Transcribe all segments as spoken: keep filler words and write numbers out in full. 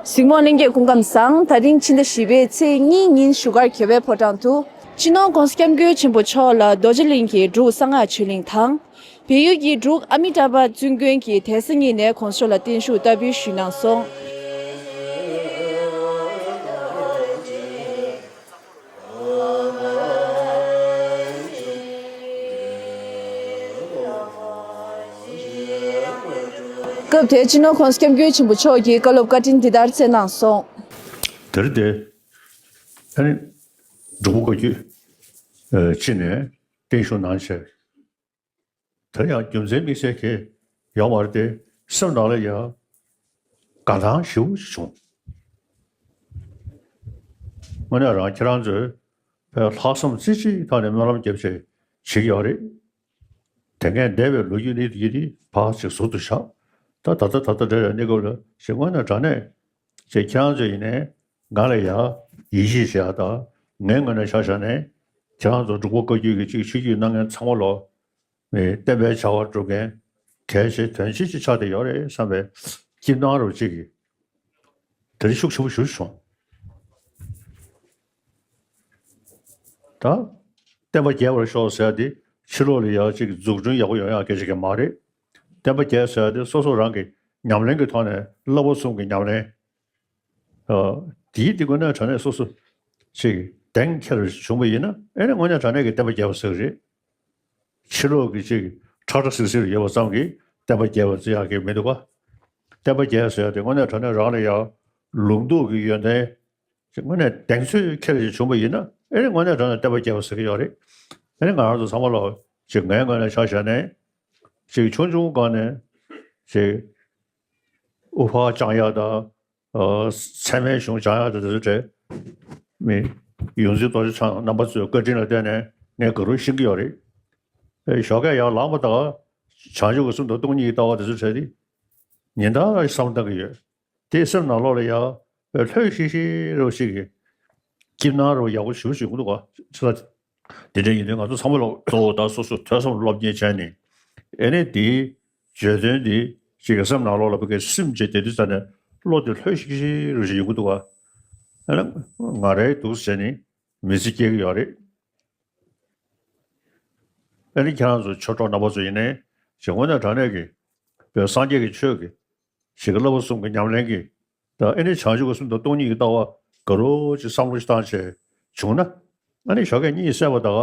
གཟིགས་མོ་ལྷན་རྒྱས་སྐུ་ཁམས་བཟང་། ད་རིང་ཕྱི་ཟླ་བཞི་པའི་ཚེས་གཉིས་ཉིན་བཞུགས་སྒར་རྒྱལ་བའི་ཕོ་བྲང་དུ། སྤྱི་ནོར་༸གོང་ས་༸སྐྱབས་མགོན་ཆེན་པོ་མཆོག་ལ་རྡོ་རྗེ་གླིང་གི་འབྲུག་གསང་སྔགས་ཆོས་གླིང་དང་། བལ་ཡུལ་གྱི་འབྲུག་ཨ་མི་ཏཱ་བ་བཙུན་དགོན་གྱི་གདན་ས་གཉིས་ནས་༸གོང་ས་མཆོག་ལ་བརྟན་བཞུགས་བསྟར་འབུལ་ཞུས་གནང་སོང་། སྐབས་དེར་སྤྱི་ནོར་༸གོང་ས་༸སྐྱབས་མགོན་ཆེན་པོ་མཆོག་གིས་བཀའ་སློབ་བཀའ་དྲིན་འདི་ལྟར་སྩལ་གནང་སོང་། དེར་དེ་ཨ་ནི་འབྲུག་པ་བཀའ་བརྒྱུད་ཨ་སྤྱི་ནས་བརྟན་བཞུགས་གནང་བྱས། དེ་ཡང་རྒྱུ་མཚན་དམིགས་བསལ་གྱི་ཡོད་མ་རེད་དེ། སེམས་ནང་ལ་ཡང་དགའ་སྣང་ཞེ་པོ་ཅིག་བྱུང་། དངོས་གནས་རང་ཁྱེད་རང་ཚོས་ལྷག་བསམ་རྩེ་གཅིག་ཐོག་ནས་སྨོན་ལམ་བརྒྱབ་བྱས་བྱེད་ཀྱི་ཡོད་རེད། དེ་སྔའི་འདས་པའི་ལོ་རྒྱུས་ནི་དེ་ནི་ཕར་ཅིག་ཟུར་དུ་བཞག་ད་ད་ལྟ་ད་ལྟ་འདྲ་བའི་གནས་སྐབས་ལ་ཞིག་དངོས་གནས་དྲང་གནས་ཅིག་ཁྱེད་རང་ཚོ་ཡིན་ནའི་ང་ལ་ཡང་ཡིད་ཆེས་བྱེད་ཡག་དང་། ངའི་ངོས་ནས་ཆ་བཞག་ནས་ཁྱེད་རང་ཚོ་འབྲུག་པ་བཀའ་བརྒྱུད་ཀྱི་ཅིག་ཆོས་བརྒྱུད་གནང་མཁན་ཚང་མ་ལོ། བསྟན་པའི་བྱ་བ་སྒྲུབ་མཁན་གལ་ཆེ་དོན་ཆེ་ཅིག་ཆགས་བསྡད་ཡོད་རེད་བསམ་པའི་སྐྱིད་སྣང་རུ་ཅིག་གིས་དེ་རིང་ཤུགས་ཆེན་པོ་ཞེ་པོ་བྱུང་། ད་བསྟན་པ་རྒྱས་པར་ཤོག་ཟེར་ཡ་དེ་ཕྱི་ལོགས་ལ་ཡ་ཅིག་འཛུགས་སྐྲུན་ཡག་པོ་ཡོང་ཡ་སྐད་ཆ་གི་མ་རེད། བསྟན་པ་རྒྱས་ཟེར་ཡ་དེ་སོ་སོ་རང་གི་ཉམས་ལེན་གྱི་ཐོག་ནས་བསླབ་པ་གསུམ་གྱི་ཉམས་ལེན། ཨ། དེའི་དེ་དངོས་གནས་དྲང་གནས་སོ་སོ་ཅིག་གདེང་འཁེལ་བྱུང་བ་ཡིན་ན། ཨེ་ནི་དངོས་གནས་དྲང་གནས་ཀྱི་བསྟན་པ་རྒྱས་པ་ཟེར་གི་རེད། ཕྱི་ལོགས་ཀྱི་ཅིག་ཁྲ་ཁྲ་ཟིག་ཟིག་ཡོད་པ་ཙམ་གྱིས་བསྟན་པ་རྒྱས་པ་ཟེར་ཡག་གི་མི་འདུག་ག་བསྟན་པ་རྒྱས་ཟེར་ཡག་དེ་དངོས་གནས་དྲང་གནས་རང་ལ་ཡང་ལུང་རྟོགས་ཀྱི་ཡོན་ཏན་ཅིག་དངོས་གནས་གདེང་ཚོད་འཁེལ་ཞིག་བྱུང་བ་ཡིན་ན། ཨེ་ནི་དངོས་གནས་དྲང་གནས་བསྟན་པ་རྒྱས་པ་ཟེར་གི་ཡོད་རེད། ཨེ་ནི་ང་རང་ཚོ་ཚང་མ་ལོ་ཅིག་ངའི་ངོས་ནས་ཆ་བཞག་ནས་ཅིག་ཆུང་ཆུང་སྒང་ནས་ཅིག་དབུ་ཕར་བཅང་ཡག་དང་། ཨ། ཚད་མའི་གཞུང་སྦྱང་ཡག་དེ་ཚོའི་གྲས་མི་ཡོངས་འཛིན་རྡོ་རྗེ་འཆང་རྣམ་པ་ཚོའི་བཀའ་དྲིན་ལ་བརྟེན་ནས་ངས་ག་རུ་ཤེས་ཀྱི་ཡོད་རེད། ཨེ། ཞོགས་ཀས་ཡར་ལངས་པ་དང་བྱང་ཆུབ་ཀྱི་སེམས་དང་སྟོང་ཉིད་ཀྱི་ལྟ་བ་དེ་ཚོའི་གྲས་དེ་ཉིན་ལྟར་བསམ་བློ་བཏང་གི་ཡོད། དེ་སེམས་ནང་ལོགས་ལ་ཡང་ལྷོད་ཤིག་ཤིག་རོ་ཞིག་གི་སྐྱིད་སྣང་རོ་ཡག་པོ་ཞེ་པོ་ཞིག་ཡོང་གི་འདུག་ག་ཆི་ལ། དེ་འདྲ་ཡིན་དུས་ང་ཚོ་ཚང་མ་ལ་གཙོ་བོ་ད་སོ་སོ་ཐོས་བསམ་སློབ་གཉེར་བྱས་ནས། ཨེ་ནས་དེའི་བརྗོད་དོན་དེ་ཅིག་གི་སེམས་ནང་ལོགས་ལ་ཕ་གིའི་སིམ་བྱས་བསྡད་དུས་ཙ་ནས་བློ་དེ་ལྷོད་ཤིག་ཤིག་རུ་ཞིག་ཡོང་གི་འདུག་ག་ཨེ་ནས་ང་རའི་འདུག་བྱས་ནས་མི་ཚེ་སྐྱེལ་གི་ཡོད་རེད། ཨེ་ནས་ཁྱེད་རང་ཚོ་ཆོས་གྲོགས་རྣམ་པ་ཚོ་ཡིན་ནའི་ཅིག་དངོས་གནས་དྲང་གནས་ཀྱི་བོད་སངས་རྒྱས་ཀྱི་ཆོས་ཀྱི་ཞིག་གི་བསླབ་པ་གསུམ་གྱི་ཉམས་ལེན་གྱི། ད་ཨེ་ནི་བྱང་ཆུབ་ཀྱི་སེམས་དང་སྟོང་ཉིད་ཀྱི་ལྟ་བ་ག་རོ་ཅིག་བསམ་བློ་ཞིག་བཏང་བྱས་བྱུང་ན། ཨ་ནི་ཞོགས་ཀས་གཉིད་སད་པ་ད་ག་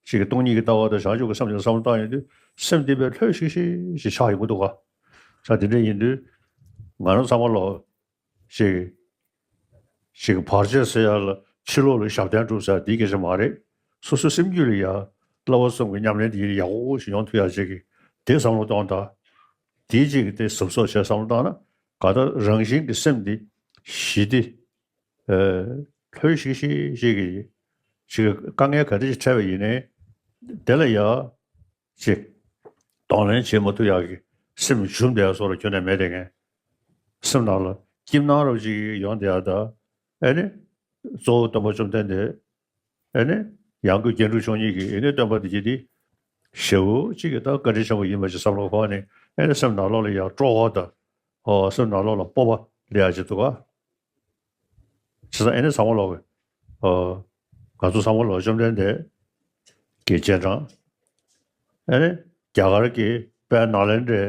ཞིག་གི་སྟོང་ཉིད་ཀྱི་ལྟ་བ་དང་བྱང་ཆུབ་ཀྱི་སེམས་ཀྱི་བསམ་བློ་བཏང་ཡོང་དུས་སེམས་བདེ་བའི་ལྷོད་ཤིག་ཤིག་ཞིག་ཆགས་ཡོང་གི་འདུག་ག་ས་དེ་འདྲ་ཡིན་དུས་ང་རང་ཚང་མ་ལོ་ཞིག་ཞིག་བར་ཆད་སེལ་ཡ་ལ་ཕྱི་ལོགས་ལ་ཞབས་བརྟན་སྒྲུབ་ས་དེའི་སྐད་ཆ་མ་རེད། སོ་སོའི་སེམས་རྒྱུད་ལ་ཡ་བསླབ་པ་གསུམ་གྱི་ཉམས་ལེན་དེ་ཡག་པོ་ཞིག་ཡོང་ཐུབ་ཡ་ཞིག་གི་དེ་བསམ་བློ་གཏོང་དང་། དེའི་རྗེས་ཀྱི་དེ་གཟབ་གཟབ་བྱས་བསམ་བློ་བཏང་ན་ག་ད་རང་བཞིན་གྱི་སེམས་འདི་ཞི་སྟེ། ཨ། ལྷོད་ཤིག་ཤིག་ཤིག་གི་ཞིག་དཀའ་ངལ་ག་འདྲ་ཞིག་འཕྲད་པ་ཡིན་ནའི་དེ་ལ་ཡ་ཅིག་གདོང་ལེན་བྱེད་མ་ཐུབ་ཡག་གི་སེམས་འཇུམ་བསྡད་ཡ་བཟོ་འདྲ་ཁྱོན་ནས་མེད་དེ། ངས་སེམས་ནང་ལ་སྐྱིད་སྣང་རོ་ཅིག་ཡོང་བསྡད་ཡ་ད། ཨེ་ནི། གཙོ་བོ་སྟོན་པ་བཅོམ་ལྡན་འདས། ཨེ་ནི། ཡང་སྒོས་རྒྱན་དྲུག་མཆོག་གཉིས་ཀྱི་ཨེ་ནི་སྟོན་པ་དེ་གྱིས་དེ་ཞེ་པོ་ཅིག་གི་ད་བཀའ་དྲིན་ཆེན་པོ་ཡིན་པ་ཅིག་བསམ་བློ་འཁོར་ནས། ཨེ་ནི་སེམས་ནང་ལོགས་ལ་ཡང་སྤྲོ་བ་དང་། ཨོ། སེམས་ནང་ལོགས་ལ་སྤོབས་པ་སླེབས་ཡ་ཅིག་འདུག་ག་བྱས་ཙང་ཨེ་ནི་ཚང་མ་ལོག་གི། ཨོ། ང་ཚོ་ཚང་མ་ལོག་བཅོམ་ལྡན་འདས་ཀྱི་རྗེས་འབྲང་། ཨེ་ནི་རྒྱ་གར་གྱི་དཔལ་ནཱ་ལེནྡྲའི་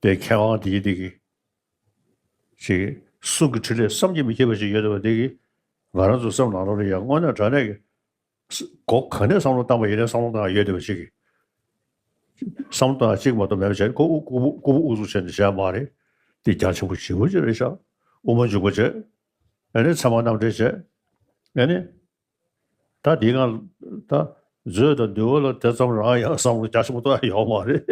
དེ་མཁས་དབང་དེའི་དེ་གི་ཞིག་གསུང་གི་ཕྲིན་ལས་བསམ་གྱིས་མི་ཁྱབ་པ་ཞིག་ཡོད་བསྡད་པ་དེ་གིས་ང་རང་ཚོ་སེམས་ནང་ལོགས་ལ་ཡང་དངོས་གནས་དྲང་གནས་ཀྱི་སྒོ་ག་ནས་བསམ་བློ་བཏང་པ་ཡིན་ནའི་བསམ་བློ་བཏང་ཡ་ཡོད་བསྡད་པ་ཞིག་གི། བསམ་བློ་བཏང་ཡ་གཅིག་མ་གཏོགས་མེད་པ་བྱས། ཁོ་དབུ་དབུ་དབུ་དབུ་དབུ་གཙུག་བྱས་ནས་བྱས་མ་རེད། དེ་རྒྱ་ཆེན་པོ་ཞེ་པོ་ཅིག་རེད་ཤག་དབུ་མ་འཇུག་པ་བྱས། ཨ་ནི་ཚད་མ་རྣམ་འགྲེལ་བྱས། ཨ་ནི། ད་འདི་སྒང་ད་མཛོད་དང་འདུལ་བ་ལ་དེ་ཙམ་རང་ཡང་བསམ་བློ་རྒྱ་ཆེན་པོ་གཏོང་ཡ་ཡོད་མ་རེད།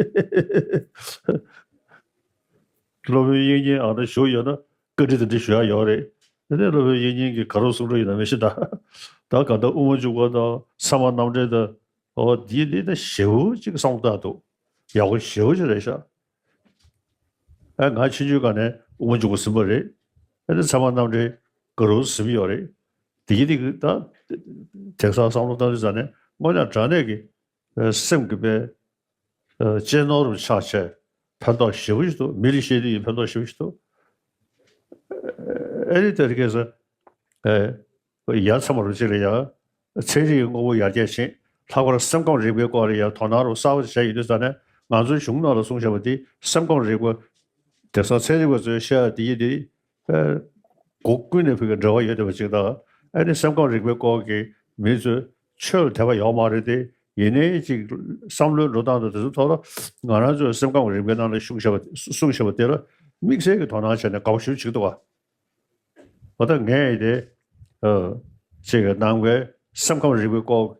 སློབ་དཔོན་དབྱིག་གཉེན་ཨ་ན་བཞུགས་ཡོད་ན་བཀའ་དྲིན་དེ་འདྲ་ཞུ་ཡ་ཡོད་རེད། དེ་ནས་སློབ་དཔོན་དབྱིག་གཉེན་གྱིས་ག་རེ་གསུང་གི་ཡོད་ན་མི་ཤེས་ད། ད་ག་ད་དབུ་མ་འཇུག་པ་དང་ཚད་མ་རྣམ་འགྲེལ་དང་། ཨོ། འདི་འདི་ད་ཞེ་པོ་ཅིག་བསམ་བློ་བཏང་འདུག་ཡག་པོ་ཞེ་པོ་ཅིག་རེད་ཤག་ཨ། ང་ཆུང་ཆུང་སྒང་ནས་དབུ་མ་འཇུག་པ་ཟིན་པ་རེད། ཨ་ནི་ཚད་མ་རྣམ་འགྲེལ་ག་རུ་ཟིན་ཡོད་རེད། དེ་གི་དེ་གི་ད་དེང་སང་བསམ་བློ་བཏང་དུས་ཙ་ནས་དངོས་གནས་དྲང་གནས་ཀྱི་ཨ་སེམས་ཀྱི་དཔེ་ཨ་གཅེས་ནོར་རུ་ཆགས་བྱས་ཕན་ཐོགས་ཞེ་པོ་ཞིག་འདུག་མི་ལ་བཤད་དུས་ཡིན་ཕན་ཐོགས་ཞེ་པོ་ཞིག་འདུག་ཨ་ནི་དེ་རིང་ཁ་སང་ཨེ་ཡ་མཚན་མ་རུ་ཅིག་ལ་ཡ་ཚན་རིག་གི་དངོས་པོ་ཡར་རྒྱས་ཕྱིན། ལྷག་པར་སེམས་ཁམས་རིག་པའི་སྐོར་ལ་ཡ་དོ་སྣང་རུ་གསར་པ་ཞིག་བྱས་ཡོད་དུས་ཙང་ནས། ང་ཚོའི་གཞུང་ནང་ལ་གསུངས་བཞག་པ་དེ་སེམས་ཁམས་རིག་པ། དེང་སང་ཚན་རིག་པ་ཚོས་བཤད་ཡ་དེ་ཡིན་དེ། ཨེ་སྒོ་ཀུན་ནས་ཕ་གི་འབྲེལ་བ་ཡོད་བསྡད་པ་ཅིག་དང་། ཨ་ནི་སེམས་ཁམས་རིག་པའི་སྐོར་གྱི་མི་ཚོས་ཆོས་ལ་དད་པ་ཡོད་མ་རེད་དེ། ཡིན་ནའི་ཅིག་བསམ་བློའི་འགྲོ་སྟངས་དང་དེ་ཚོའི་ཐོག་ལ་ང་རང་ཚོའི་སེམས་ཁམས་རིག་པའི་ནང་ལ་གསུངས་བཞག་པ་གསུངས་བཞག་པ་དེ་ལ་དམིགས་བསལ་གྱི་དོ་སྣང་བྱས་ནས་དགའ་པོ་ཞེ་པོ་བྱེད་ཀྱི་འདུག་བ། འོ་ད་ངས་དེ་ཨ་ཅིག་ནང་པའི་སེམས་ཁམས་རིག་པའི་སྐོར་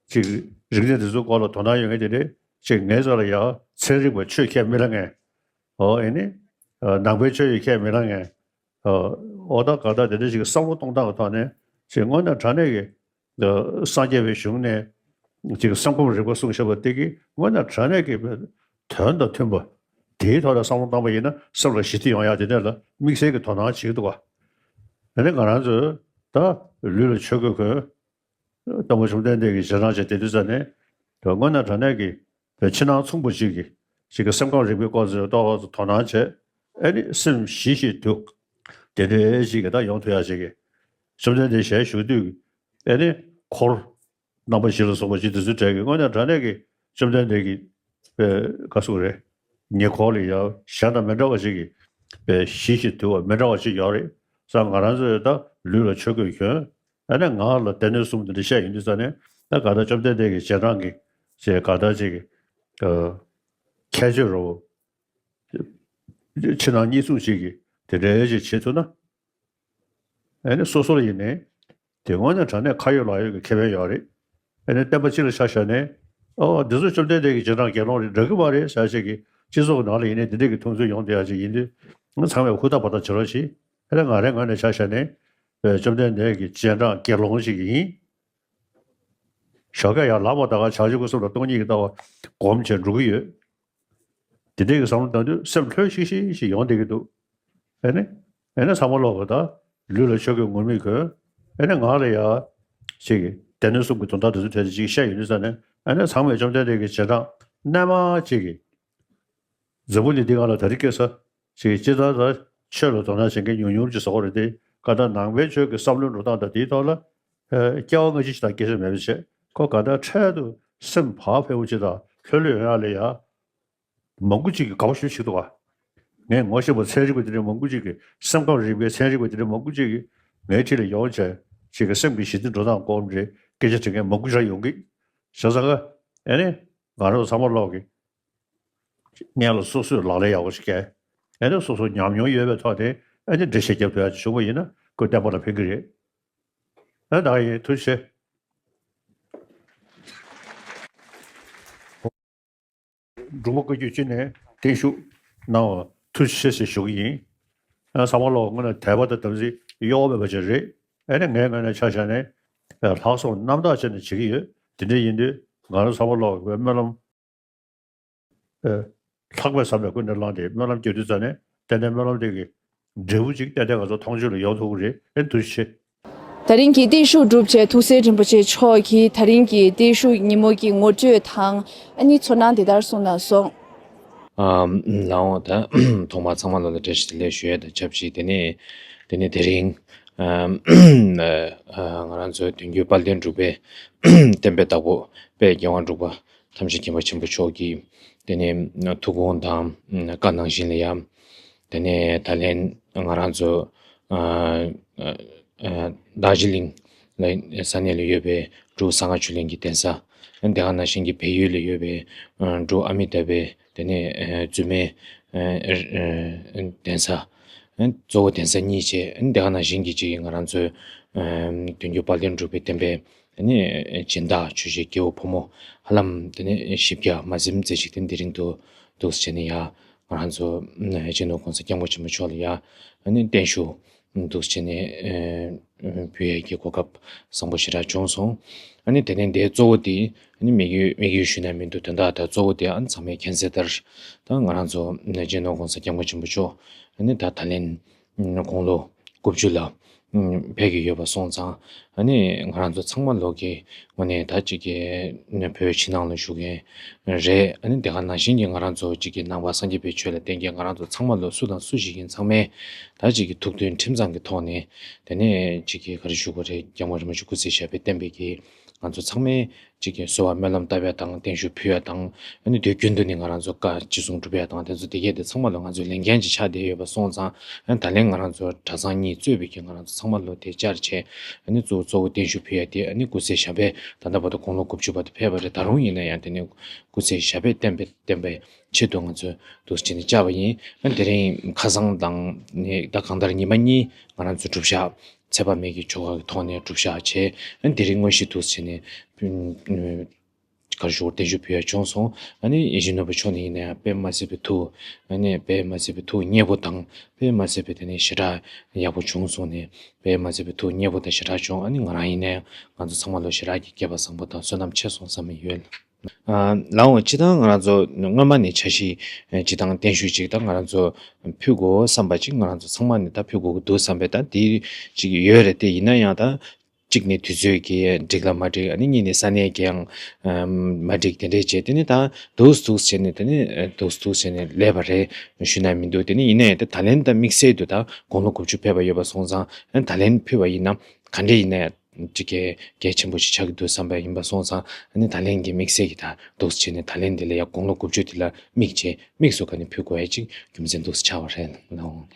ཅིག་རིག་གནས་དེ་ཚོའི་སྐོར་ལ་དོ་སྣང་ཡོད་མཁན་དེ་འདྲས་ཅིག་ངའི་རྩ་ལ་ཡ་ཚན་རིག་པ་ཆོས་ཁས་མི་ལེན་མཁན། ཨོ་ཨེ་ནི་ཨ་ནང་པའི་ཆོས་ཡི་ཁས་མི་ལེན་མཁན། ཨོ་ད་ག་ད་དེ་འདྲ་ཞིག་བསམ་བློ་གཏོང་སྟངས་ཀྱི་ཐོག་ནས་ཅིག་དངོས་གནས་དྲང་གནས་ཀྱི་ཨ་སངས་རྒྱས་པའི་གཞུང་ནས་ཅིག་སེམས་ཁམས་རིག་པ་གསུངས་བཞག་པ་དེ་གི་དངོས་གནས་དྲང་གནས་ཀྱི་དོན་དང་མཐུན་པ་དེའི་ཐོག་ལ་བསམ་བློ་བཏང་པ་ཡིན་ན་སེམས་ལ་ཞི་བདེ་ཡོང་ཡག་དེ་འདྲ་ལ་དམིགས་བསལ་གྱི་དོ་སྣང་བྱེད་ཀྱི་འདུག་བ། ཨ་ནི་ང་རང་ཚོས་ད་ལུས་ལ་ཆོས་གོས་གོན། སྟོན་པ་བཅོམ་ལྡན་འདས་ཀྱི་རྗེས་འབྲང་བྱས་བསྡད་དུས་ཙ་ནས། དངོས་གནས་དྲང་གནས་ཀྱི་ཕྱི་ནང་མཚུངས་པ་ཅིག་གི་ཅིག་གི་སེམས་ཁམས་རིག་པའི་སྐོར་ཚོའི་ཐོག་ལ་དོ་སྣང་བྱས། ཨ་ནི་སེམས་ཞི་ཞིང་དུལ། དེ་འདྲའི་ཞིག་གི་ད་ཡོང་ཐུབ་ཡག་ཅིག་གི་བཅོམ་ལྡན་འདས་ཞལ་བཞུགས་དུས་ཀྱི་ཨ་ནི་འཁོར་རྣམ་པ་བཞི་ལ་སོགས་པ་ཅིག་དེ་ཚོའི་གྲས་ཀྱི་དངོས་གནས་དྲང་གནས་ཀྱི་བཅོམ་ལྡན་འདས་ཀྱི་པའི་བཀའ་གསུང་རེད། ཉེ་འཁོར་ལ་ཡང་གཞན་དང་མི་འདྲ་བ་ཞིག་གི་པའི་ཞི་ཞིང་དུལ་བ་མི་འདྲ་བ་ཞིག་ཡོད་རེད། ས་ང་རང་ཚོས་ད་ལུས་ལ་ཆོས་གོས་གྱོན། ཨ་ནི་ངག་ལ་སྡེ་སྣོད་གསུམ་དེ་འདྲ་བཤད་ཡོང་དུས་ཙ་ནས་ད་ག་ད་བཅོམ་ལྡན་འདས་ཀྱི་རྗེས་འབྲང་གི་ཅེས་ག་ད་ཅིག་གི་ཨ་ཁྱད་ཆོས་རོ། ཕྱི་ནང་གཉིས་མཚུངས་ཅིག་གི་དེ་འདྲའི་ཅིག་བྱེད་ཐུབ་ན། ཨ་ནི་སོ་སོ་ལ་ཡིན་ནའི་དེ་དངོས་གནས་དྲང་གནས་ཁ་ཡོད་ལག་ཡོད་ཀྱི་ཁེ་ཕན་ཡོད་རེད། ཨ་ནི་བསྟན་པ་སྤྱི་ལ་ཆ་བཞག་ནས། ཨོ་འདི་ཚོ་བཅོམ་ལྡན་འདས་ཀྱི་རྗེས་འབྲང་དགེ་སློང་རེད་འདྲ་གི་མ་རེད་ཟེར་ཞིག་གི་སྤྱི་ཚོགས་ནང་ལ་ཡིན་ནའི་འདི་འདྲས་ཀྱི་མཐོང་ཚུལ་ཡོང་བསྡད་ཡག་ཅིག་ཡིན་དུས། ང་ཚང་མས་ཧུར་ཐག་བར་ཐག་བྱེད་རོགས་གྱིས། ཨ་ནི་ང་རའི་ངོས་ནས་ཆ་བཞག་ནས་བཅོམ་ལྡན་འདས་ཀྱི་རྗེས་འབྲང་དགེ་སློང་ཞིག་ཡིན། ཞོགས་ཀས་ཡར་ལངས་པ་ད་ག་བྱང་ཆུབ་ཀྱི་སེམས་དང་སྟོང་ཉིད་ཀྱི་ལྟ་བ་སྒོམ་བྱས་འགྲོ་གི་ཡོད། དེ་འདྲའི་གི་བསམ་བློ་བཏང་དུས་སེམས་ལྷོད་ཤིག་ཤིག་ཤིག་ཡོང་བསྡད་ཀྱི་འདུག་ཨེ་ནི། ཨེ་ནི་ཚང་མ་ལོག་གི་ད་ལུས་ལ་ཆོས་གོས་ངུར་སྨྲིག་གོན། ཨེ་ནི་ངག་ལ་ཡ་ཅིག་གི་སྡེ་སྣོད་གསུམ་གྱི་དོན་དག་དེ་ཚོ་ཐད་དེ་ཅིག་བཤད་ཡོང་དུས་ཙ་ནས། ཨེ་ནི་ཚང་མས་བཅོམ་ལྡན་འདས་ཀྱི་རྗེས་འབྲང་རྣལ་མ་ཅིག་གི་འཛམ་བུ་གླིང་འདི་སྒང་ལ་ད་རེས་ཁ་སང་ཅིག་སྤྱིར་བཏང་ད་ཆོས་ལ་དོ་སྣང་བྱེད་མཁན་ཉུང་ཉུང་ཅིག་བཟོ་གི་རེད་དེ། ག་ད་ནང་པའི་ཆོས་ཀྱི་བསམ་བློའི་འགྲོ་སྟངས་དང་དེའི་ཐོག་ལ་ཨེ་སྐྱེ་བ་སྔ་ཕྱི་ཞིག་དང་སྐད་ཆ་མེད་པ་བྱས། ཁོ་ག་ད་འཕྲལ་དུ་སེམས་བག་ཕེབས་པོ་ཅིག་དང་ལྷོད་ལྷོད་ཡོང་ཡག་ལ་ཡ། མང་པོ་ཅིག་གིས་དགའ་པོ་ཞེ་པོ་བྱེད་འདུག་ག་ངས་ངོ་ཤེས་པ་ཚན་རིག་པ་དེ་འདྲའི་མང་པོ་ཅིག་གིས། སེམས་ཁམས་རིག་པའི་ཚན་རིག་པ་དེ་འདྲའི་མང་པོ་ཅིག་གིས་ངའི་འཁྲིས་ལ་ཡོང་བྱས། ཅིག་གི་སེམས་ཀྱི་ཞི་བདེ་འགྲོ་སྟངས་སྐོར་འདྲའི་སྐད་ཆ་དྲི་མཁན་མང་པོ་ཞིག་ཡོང་གི། བྱས་ཙང་ཀ་ཨེ་ནི་ང་རང་ཚང་མ་ལོག་གི་སྔོན་ལ་སོ་སོས་ལག་ལེན་ཡག་པོ་ཞིག་བཀལ། ཨེ་ནི་སོ་སོ་ཉམས་མྱོང་ཡོད་པའི་ཐོག་ནས་ཨེ་ནི་འགྲེལ་བཤད་རྒྱབ་ཐུབ་ཡག་ཅིག་བྱུང་བ་ཡིན་ན་ཁོ་བསྟན་པ་ལ་ཕན་གི་རེད། ཨེ་ད་ཡིན། ཐུགས་རྗེ་ཆེ། འབྲུག་མོ་བཀའ་བརྒྱུད་སྤྱི་ནས་བརྟན་བཞུགས་གནང་བ་ཐུགས་རྗེ་ཆེ་ཞེས་ཞུ་གི་ཡིན། ཨ་ཚང་མ་ལོག་དངོས་གནས་དད་པ་དང་དམ་ཚིག་གཡོ་བ་མེད་པ་ཅིག་རེད། ཨ་ནི་ངའི་ངོས་ནས་ཆ་བཞག་ནས་ལྷག་བསམ་རྣམ་དག་བྱས་ནས་བྱེད་ཀྱི་ཡོད། དེ་འདྲ་ཡིན་དུས་ང་རང་ཚང་མ་ལོག་གི་སྨོན་ལམ། ཨ་ལྷག་པའི་བསམ་པས་ཀུན་ནས་བསླངས་ཏེ་སྨོན་ལམ་རྒྱག་དུས་ཙ་ནས་ཏན་ཏན་སྨོན་ལམ་དེ་གི་འབྲས་བུ་ཅིག་ཏན་ཏན་ང་ཚོ་མཐོང་ཆོས་ལ་ཡོང་ཐུབ་ཀྱི་རེད། ཨེ་ཐུགས་རྗེ་ཆེ། ད་རིང་གི་བརྟན་བཞུགས་གྲུབ་རྗེས་ཐུགས་སྲས་རིན་པོ་ཆེ་མཆོག་གིས་ད་རིང་གི་བརྟན་བཞུགས་ཉིན་མོ་གི་ངོ་སྤྲོད་དང་ཨ་ནི་ཚོར་སྣང་དེ་ལྟར་གསུངས་གནང་སོང་། ཨ་ལགས་འོང་། ད་ཐོག་མར་ཚང་མ་ལ་ལ་བཀྲ་ཤིས་བདེ་ལེགས་ཞུ་ཡས་དང་ཆབས་ཅིག་དེ་ནས་དེ་ནས་དེ་རིང་ཨ་ང་རང་ཚོའི་དོན་བརྒྱུད་དཔལ་ལྡན་འབྲུག་པའི་བསྟན་པའི་བདག་པོ་དཔལ་རྒྱལ་དབང་འབྲུག་པ་ཐམས་ཅད་མཁྱེན་པ་ཆེན་པོ་མཆོག་གི་དེ་ནས་ཐུགས་དགོངས་དང་བཀའ་གནང་བཞིན་ལ་ཡ། དེ་ནས་ད་ལན་ང་རང་ཚོ་ཨ་ཨ་ཨ་རྡོ་རྗེ་གླིང་ལ་ས་གནས་ལ་ཡོད་པའི་འབྲུག་གསང་སྔགས་ཆོས་གླིང་གི་གདན་ས། དེ་ག་ནང་བཞིན་གྱི་བལ་ཡུལ་ལ་ཡོད་པའི་ཨ་འབྲུག་ཨ་མི་ཏཱ་བྷའི་དེ་ནས་ཨ་བཙུན་མའི་ཨ་ཨ་གདན་ས། ཨ་གཙོ་བོ་གདན་ས་གཉིས་བྱས། དེ་ག་ནང་བཞིན་གྱི་ཅིག་ང་རང་ཚོའི་ཨ་དོན་བརྒྱུད་དཔལ་ལྡན་འབྲུག་པའི་བསྟན་པའི་ཨ་ནི་སྦྱིན་བདག་ཆོས་རྗེ་རྒྱལ་པོ་ཕོ་མོ་ཧ་ལམ་དེ་ནས་བཞི་བརྒྱ་མ་ཟིན་ཙམ་ཞིག་དེ་དེ་རིང་དུ་འདུག་སེ་བྱས་ནས་ཡ། ང་རང་ཚོ་སྤྱི་ནོར་༸གོང་ས་༸སྐྱབས་མགོན་ཆེན་པོ་མཆོག་ལ་ཡ་ཨ་ནི་བརྟན་བཞུགས་འདུག་སེ་བྱས་ནས་ཨ་ཕུལ་ཡས་ཀྱི་གོ་སྐབས་བཟང་པོ་ཞེ་དྲག་བྱུང་སོང་། ཨ་ནི་དེ་ནས་འདིའི་གཙོ་བོ་དེ་ཨ་ནི་དམིགས་ཡུལ་དམིགས་ཡུལ་ཞུས་ན་མི་འདུག་དོན་དག་ད་གཙོ་བོ་དེ་ཨ་ནི་ཚང་མས་མཁྱེན་གསལ་ལྟར་ད་ང་རང་ཚོ་སྤྱི་ནོར་༸གོང་ས་༸སྐྱབས་མགོན་ཆེན་པོ་མཆོག་ཨ་ནི་ད་ད་ལན་དགུང་ལོ་དགུ་བཅུ་ལ་ ཕེབས་ཀྱི་ཡོད་པ་སོང་ཙང་། ཨ་ནི་ང་རང་ཚོ་ཚང་མ་ལོག་གི་ངོས་ནས་ད་ཅིག་གི་བོད་ཕྱི་ནང་ལ་བཞུགས་མཁན་རེད། ཨ་ནི་དེ་ག་ནང་བཞིན་གྱི་ང་རང་ཚོ་ཅིག་གི་ནང་པ་སངས་རྒྱས་པའི་ཆོས་ལ་བརྟེན་མཁན་ང་རང་ཚོ་ཚང་མ་ལོག་སུ་དང་སུ་ཞིག་ཡིན་ཚང་མས་ད་ཅིག་གི་ཐུགས་མཐུན་ཁྲིམས་གཙང་གི་ཐོག་ནས། དེ་ནས་ཅིག་གི་ག་རེ་ཞུ་དགོས་རེད། སྐྱབས་མགོན་རིན་པོ་ཆེ་སྐུ་ཚེ་ཞབས་པད་བརྟན་པའི་གི་ང་ཚོ་ཚང་མས་ཅིག་གི་གསོལ་བ་སྨོན་ལམ་བཏབ་ཡ་དང་བརྟན་བཞུགས་ཕུལ་ཡ་དང་། ཨ་ནི་དུས་རྒྱུན་དུ་ནི་ང་རང་ཚོ་བཀའ་ཅི་གསུང་སྒྲུབ་ཡ་དང་དེ་ཚོ་དེ་གས་དེ་ཚང་མ་ལ་ང་ཚོའི་ལས་འགན་ཅིག་ཆགས་བསྡད་ཡོད་པ་སོང་ཙང་། ཨ་ནི་ད་ལན་ང་རང་ཚོ་གྲྭ་ཚང་གཉིས་གཙོས་པའི་གི་ང་རང་ཚོ་ཚང་མ་ལོ་དེ་བཅར་བྱས། ཨ་ནི་གཙོ་བོ་གཙོ་བོ་བརྟན་བཞུགས་ཕུལ་ཡ་དེ། ཨ་ནི་སྐུ་ཚེ་ཞབས་པད་ད་ལྟ་བར་དུ་དགུང་ལོ་དགུ་བཅུ་བར་དུ་ཕེབས་པ་རེད། ད་རུང་ཡིན་ན་ཡང་དེ་ནི་སྐུ་ཚེ་ཞབས་པད་བརྟན་པའི་བརྟན་པའི་ཆེད་དུ་ང་ཚོས་འདུག་སེ་བྱས་ནས་བཅར་བ་ཡིན། ཨ་ནི་དེ་རིང་ཁ་སང་དང་ནི་ད་གང་ལྟར་ཉི་མ་གཉིས་ང་རང་ཚོས་སྒྲུབ་ཞག་ཚད་པ་མེད་ཀྱི་ཆོ་ག་གི་ཐོག་ནས་སྒྲུབ་ཞག་བྱས། ཨ་ནི་དེ་རིང་དངོས་གཞི་འདུག་སེ་བྱས་ནས་ག་རེ་ཞུ་དགོས། བརྟན་བཞུགས་ཕུལ་ཡ་བྱུང་སོང་། ཨ་ནི་ཡིད་བཞིན་ནོར་བུ་མཆོག་ནས་ཡིན་ན་ཡང་དཔེ་མ་སྲིད་པའི་ཐུགས། ཨ་ནི་དཔེ་མ་སྲིད་པའི་ཐུགས་མཉེས་པོ་དང་དཔེ་མ་སྲིད་པའི་དེ་ནས་ཞེ་དྲག་ཡག་པོ་བྱུང་སོང་ནས། དཔེ་མ་སྲིད་པའི་ཐུགས་མཉེས་པོ་དང་ཞེ་དྲག་བྱུང་། ཨ་ནི་ང་རང་ཡིན་ན་ཡང་ང་ཚོ་ཚང་མ་ལོ་ཞེ་དྲག་གི་སྐལ་པ་བཟང་པོ་དང་བསོད་ནམས་ཆེ་སོང་བསམ་གྱི་ཡོད། ཨ་ལའོ། སྤྱིར་བཏང་ང་རང་ཚོ་སྔོན་མ་ནས་འཆར་གཞི་སྤྱིར་བཏང་བརྟན་བཞུགས་ཅིག་ད་ང་རང་ཚོ་ཕུལ་དགོས་བསམ་པ་ཅིག་ང་རང་ཚོ་ཚང་མ་ནས་ད་ཕུལ་དགོས་ཀྱི་འདུག་བསམ་པའི་ད་དེ་ཅིག་ཡོད་རེད། དེ་ཡིན་ན་ཡང་ད་གཅིག་ནས་དུས་ཚོད་ཀྱིས་འགྲིག་ལ་མ་འགྲིག་ཨ་ནི་གཉིས་ནས་ས་གནས་ཀྱིས་ཡང་མ་འགྲིག་དེ་འདྲས་བྱས། དེ་ནས་ད་འདུག་འདུག་བྱས་ནས་དེ་ནས་འདུག་འདུག་བྱས་ནས་ལས་པ་རེད་ཞུ་ན་མི་འདུག་དེ་ནས་ཡིན་ན་ཡང་ད་ད་ལན་ད་དམིགས་བསལ་དུ་ད་དགུང་ལོ་དགུ་བཅུ་ཕེབས་པ་ཡོད་པ་སོང་ཙང་། ཨ་ནི་ད་ལན་ཕུལ་བ་ཡིན་ན་ག་འདྲས་ཡིན་ན་ཡང་། ཅིག་གལ་གལ་ཆེན་པོ་ཞིག་ཆགས་ཀྱི་འདུག་བསམ་པ་ཡིན་པ་སོང་ཙང་། ཨ་ནི་ད་ལན་གྱི་དམིགས་བསལ་གྱི་ད་འདུག་བྱས་ནས་ད་ལན་འདི་ལ་ཡང་དགུང་ལོ་དགུ་བཅུ་འདི་ལ་དམིགས་བྱས་དམིགས་སུ་བཀར་ནས་ཕུལ་དགོས་ཡ་ཅིག་རྒྱུ་མཚན་འདུག་ཆགས་པ་རེད་ལགས།